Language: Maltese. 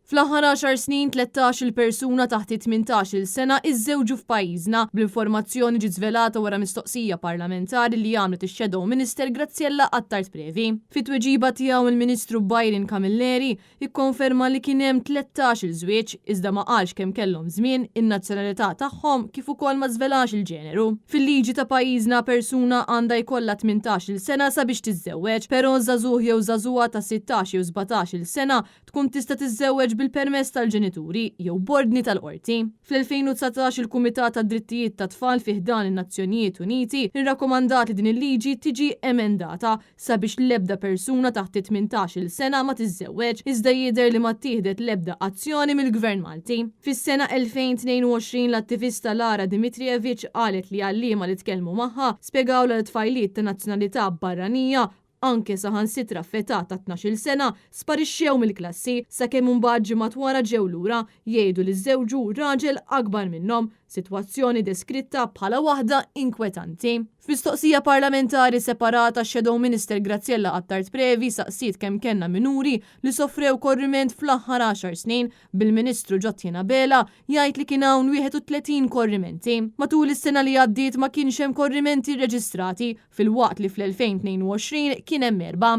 Fl-aħħar għaxar snin, 13-il persuna taħt it-18-il sena iżżewġu f'pajjiżna, bl-informazzjoni ġiet żvelata wara mistoqsija parlamentari li għamlet ix-Shadow Minister Graziella Attard Previ. Fit-tweġiba tiegħu il-Ministru Byron Camilleri ikkonferma li kien hemm 13-il żwieġ, iżda ma qalx kemm kellhom żmien, in-nazzjonalità tagħhom kif ukoll ma żvelax il-ġeneru. Fil-liġi ta' pajjiżna persuna għandha jkollha 18-il sena sabiex tiżżewweġ, però żagħżugħ jew żagħżugħa ta' 16 jew 17-il sena tkun tista' tiżżewweġ bil-permess tal-ġenituri jew b'ordni tal-qorti. Fl-2019 il-Kumitat għad-Drittijiet tat-Tfal fi ħdan in-Nazzjonijiet Uniti rrakkomandat li din il-liġi tiġi emendata sabiex l-ebda persuna taħt it-18-il sena ma tiżżewweġ, iżda jidher li ma ttieħdet l-ebda azzjoni mill-Gvern Malti. Fis-sena 2022 l-attivista Lara Dimitrijevic qalet li għalliema li tkellmu magħha spjegawlha li tfajliet ta' nazzjonalità barranija anke saħansitra f'età ta' 12-il sena, sparixxew mill-klassi, sakemm imbagħad ġimgħat wara ġew lura, jgħidu li żżewġu raġel akbar minnhom, sitwazzjoni deskritta bħala waħda inkwetanti. F'mistoqsija parlamentari separata x-Shadow Minister Graziella Attard Previ saqsiet kemm kellna minuri li sofrew korriment fl-aħħar għaxar snin, bil-Ministru Jotjen Abela jgħid li kien hawn 31 korrimenti. Matul is-sena li għaddiet ma kienx hemm korrimenti rreġistrati, filwaqt li fl-2022 kien hemm erbgħa.